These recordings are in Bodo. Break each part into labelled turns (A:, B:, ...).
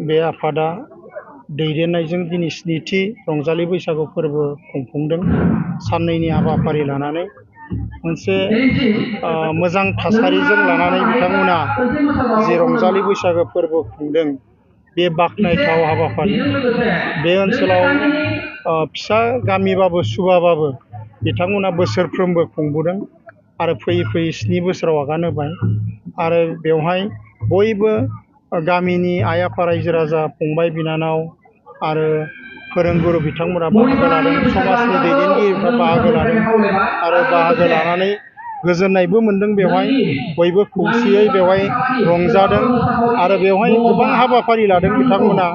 A: बे आफादा दैदेननायजों दिनै स्निथि रंजालि बैसागु फोरबो खुंफुंदों। साननैनि हाबाफारि लानानै मोनसे मोजां थासारिजों लानानै बिथांमोना जि रंजालि बैसागु फोरबो खुंदों बे बाख्नायथाव हाबाफारि। बे ओनसोलाव फिसा गामिबाबो सुबाबाबो बिथांमोना बोसोरफ्रोमबो खुंबोदों आरो फैयै फैयै 7 बोसोराव आगान होबाय। आरो बेवहाय बयबो गामिनि आइ आफा रायजो राजा फंबाय बिनानाव आरो फोरोंगुरु बिथांमोना बाहागो लादों, समाजनि दैदेनगिरिफ्रा बाहागो लादों आरो बाहागो लानानै गोजोननायबो मोनदों। बेवहाय बयबो खौसेयै बेवहाय रंजादों आरो बेवहाय गोबां हाबाफारि लादों बिथांमोना।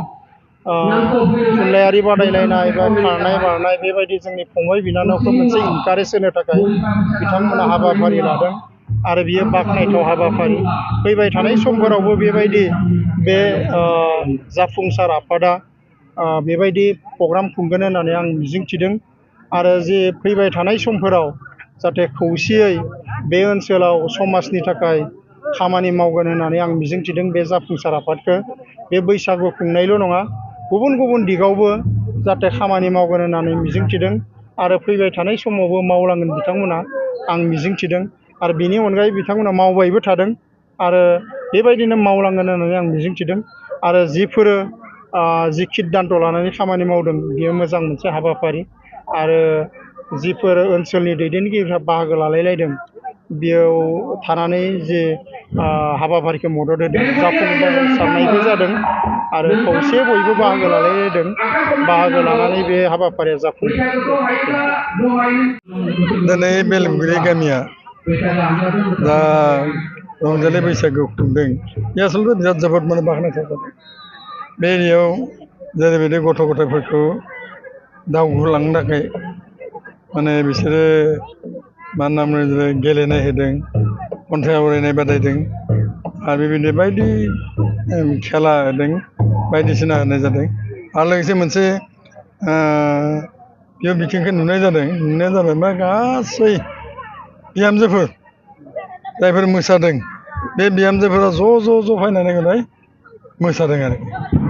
A: थुनलाइयारि बादायलायनाय बा खारनाय बारनाय बेबायदि जोंनि फंबाय बिनानावखौ मोनसे इनकारेज होनो थाखाय बिथांमोना हाबाफारि लादों आरो बियो बाख्नायथाव हाबाफारि। फैबाय थानाय समफोरावबो बेबायदि बे जाफुंसार आफादा बेबायदि प्रग्राम खुंगोन होननानै आं मिजिंथिदों आरो जे फैबाय थानाय समफोराव जाहाथे खौसेयै बे ओनसोलाव समाजनि थाखाय खामानि मावगोन होननानै आं मिजिंथिदों बे जाफुंसार आफादखौ। बे बैसागु खुंनायल' नङा, गुबुन गुबुन दिगावबो जाहाथे खामानि मावगोन होननानै मिजिंथिदों आरो फैबाय थानाय समावबो मावलांगोन बिथांमोना आं मिजिंथिदों आरो बेनि अनगायै बिथांमोना मावबायबो थादों आरो बेबायदिनो मावलांगोन होननानै आं मिजिंथिदों। आरो जिफोरो जि सिद्धान्त लानानै खामानि मावदों बेयो मोजां मोनसे हाबाफारि आरो जिफोर ओनसोलनि दैदेनगिरिफ्रा बाहागो लालायलायदों बेयाव थानानै जे हाबाफारिखौ मदद होदों, जाफुंसारनायबो जादों आरो खौसे बयबो बाहागो लालायलायदों। बाहागो लानानै बे हाबाफारिया जाफुंदों।
B: दिनै बेलगुरि गामिया दा रंजालि बैसागु खुंदों, बे आसलथे बिराद जोबोद माने बाख्नायथाव जादों। बे एरियायाव जेरैबायदि गथ' गथायफोरखौ दावगालांनो थाखाय माने बिसोरो मा होनना बुङो गेलेनाय होदों, खन्थाइ आवरायनाय बादायदों आरो बेबायदि बायदि खेला होदों, बायदिसिना होनाय जादों। आरो लोगोसे मोनसे बे बिथिंखौ नुनाय जाबाय मा गासै बिहामजोफोर जायफोर मोसादों बे बिहामजोफोरा ज' फैनानै मोसादों आरो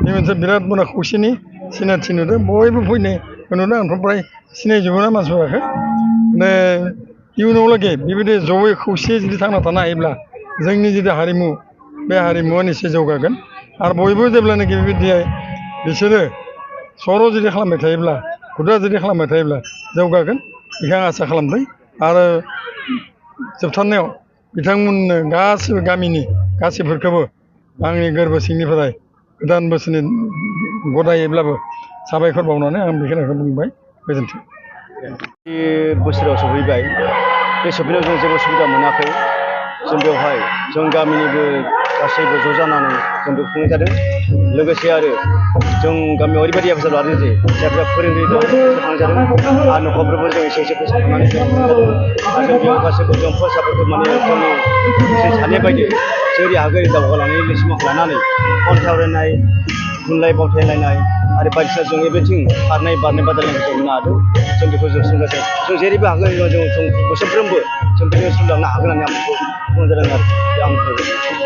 B: बे मोनसे बिराद मोना खौसेनि सिनायथि नुदों। बयबो फैनायखौ नुदों। आंथ' फ्राय सिनायजोबो मानसिफोरखौ। माने इयुनावलागै बेबायदि जयै खौसेयै जुदि थांना थानो हायोब्ला जोंनि जिथु हारिमु बे हारिमुवा निश्चय जौगागोन आरो बयबो जेब्लानाखि बेबायदि बिसोरो सर' जुदि खालामबाय थायोब्ला, हुदा जुदि खालामबाय थायोब्ला जौगागोन बेखौ आं आसा खालामदों। आरो जोबथारनायाव बिथांमोननो गासिबो गामिनि गासैफोरखौबो आंनि गोरबो सिंनिफ्राय गोदान बोसोरनि गदायैब्लाबो साबायखर बावनानै आं बेखिनिखौ बुंबाय। गोजोन्थों।
C: बे बोसोराव सफैबाय, बे सफैनायाव जों जेबो सुबिदा मोनाखै। जों बेवहाय जों गामिनिबो गासैबो ज' जानानै जों बेखौ खुंनाय जादों। लोगोसे आरो जों गामियाव ओरैबायदि हेफाजाब लादों जे जायफ्रा फोरोंगिरि दं बिसोर जादों आरो न'खरफोरबो जों एसे फैसा खांनानै जों जादों आरो जों बेयाव गासैबो जों फरायसाफोरखौ माने जोंनि साननाय बायदि जोंनि हागै दावगालांनायनि लिसुमाखौ लानानै खन्थाइ आवरायनाय, थुनलाइ बावथायलायनाय आरो बायदिसिना जों एभ्रिथिं खारनाय बारनाय बादायलायनायखौ जों मोननो हादों। जों बेखौ जों सोलोंगासिनो जों जेरैबो हागोन जों बोसोरफ्रोमबो जों बेखौ सोलोंनो हागोन होननानै आं बेखौ बुंनाय जादों आरो आं